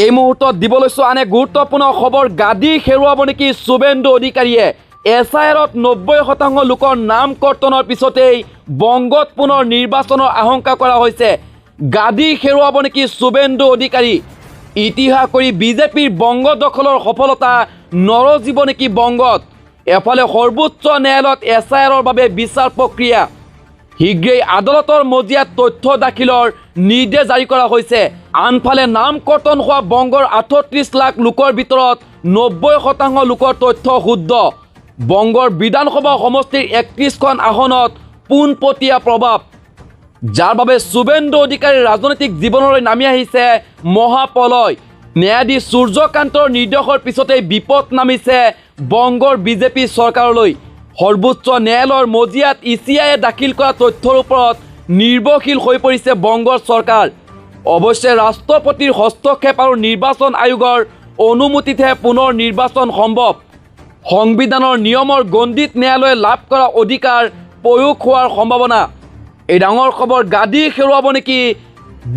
এই মুহূৰ্তত দিব লৈছোঁ আন এক গুৰুত্বপূৰ্ণ খবৰ। গাদী হেৰুৱাব নেকি শুভেন্দু অধিকাৰীয়ে? এছআইআৰত 90% লোকৰ নাম কৰ্তনৰ পিছতেই বংগত পুনৰ নিৰ্বাচনৰ আশংকা কৰা হৈছে। গাদী হেৰুৱাব নেকি শুভেন্দু অধিকাৰী? ইতিহাস কৰি বিজেপিৰ বংগ দখলৰ সফলতা নৰজিব নেকি বংগত? এফালে সৰ্বোচ্চ ন্যায়ালয়ত এছআইআৰৰ বাবে বিচাৰ প্ৰক্ৰিয়া, শীঘ্ৰেই আদালতৰ মজিয়াত তথ্য দাখিলৰ নিৰ্দেশ জাৰি কৰা হৈছে। আনফালে নাম কৰ্তন হোৱা বংগৰ 38 লাখ লোকৰ ভিতৰত 90% লোকৰ তথ্য শুদ্ধ। বংগৰ বিধানসভা সমষ্টিৰ 31খন আসনত পোনপটীয়া প্ৰভাৱ, যাৰ বাবে শুভেন্দু অধিকাৰীৰ ৰাজনৈতিক জীৱনলৈ নামি আহিছে মহাপ্ৰলয়। ন্যায়াধীশ সূৰ্যকান্তৰ নিৰ্দেশৰ পিছতেই বিপদ নামিছে বংগৰ বিজেপি চৰকাৰলৈ। সৰ্বোচ্চ ন্যায়ালয়ৰ মজিয়াত ইচিআইয়ে দাখিল কৰা তথ্যৰ ওপৰত নিৰ্ভৰশীল হৈ পৰিছে বংগৰ চৰকাৰ। অৱশ্যে ৰাষ্ট্ৰপতিৰ হস্তক্ষেপ আৰু নিৰ্বাচন আয়োগৰ অনুমতিতহে পুনৰ নিৰ্বাচন সম্ভৱ। সংবিধানৰ নিয়মৰ গণ্ডিত ন্যায়ালয়ে লাভ কৰা অধিকাৰ প্ৰয়োগ হোৱাৰ সম্ভাৱনা। এই ডাঙৰ খবৰ, গাদী হেৰুৱাব নেকি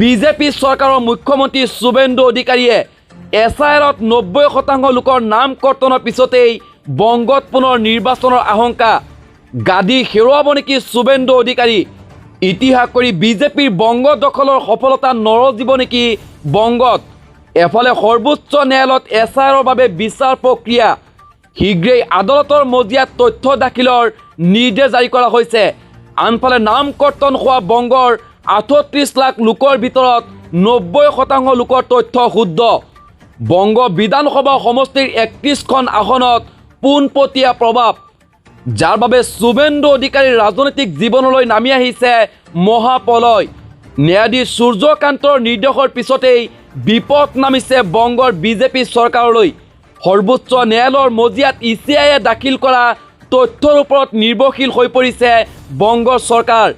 বিজেপি চৰকাৰৰ মুখ্যমন্ত্ৰী শুভেন্দু অধিকাৰীয়ে? এছআইআৰত 90% লোকৰ নাম কৰ্তনৰ পিছতেই বংগত পুনৰ নিৰ্বাচনৰ আশংকা। গাদী হেৰুৱাব নেকি শুভেন্দু অধিকাৰী? ইতিহাস কৰি বিজেপিৰ বংগ দখলৰ সফলতা নৰজিব নেকি বংগত? এফালে সৰ্বোচ্চ ন্যায়ালয়ত এছআইআৰৰ বাবে বিচাৰ প্ৰক্ৰিয়া, শীঘ্ৰেই আদালতৰ মজিয়াত তথ্য দাখিলৰ নিৰ্দেশ জাৰি কৰা হৈছে। আনফালে নাম কৰ্তন হোৱা বংগৰ 38 লাখ লোকৰ ভিতৰত 90% লোকৰ তথ্য শুদ্ধ। বংগ বিধানসভা সমষ্টিৰ 31খন আসনত পোনপটীয়া প্ৰভাৱ, যাৰ বাবে শুভেন্দু অধিকাৰীৰ ৰাজনৈতিক জীৱনলৈ নামি আহিছে মহাপ্ৰলয়। ন্যায়াধীশ সূৰ্যকান্তৰ নিৰ্দেশৰ পিছতেই বিপদ নামিছে বংগৰ বিজেপি চৰকাৰলৈ। সৰ্বোচ্চ ন্যায়ালয়ৰ মজিয়াত ইচিআইয়ে দাখিল কৰা তথ্যৰ ওপৰত নিৰ্ভৰশীল হৈ পৰিছে বংগৰ চৰকাৰ।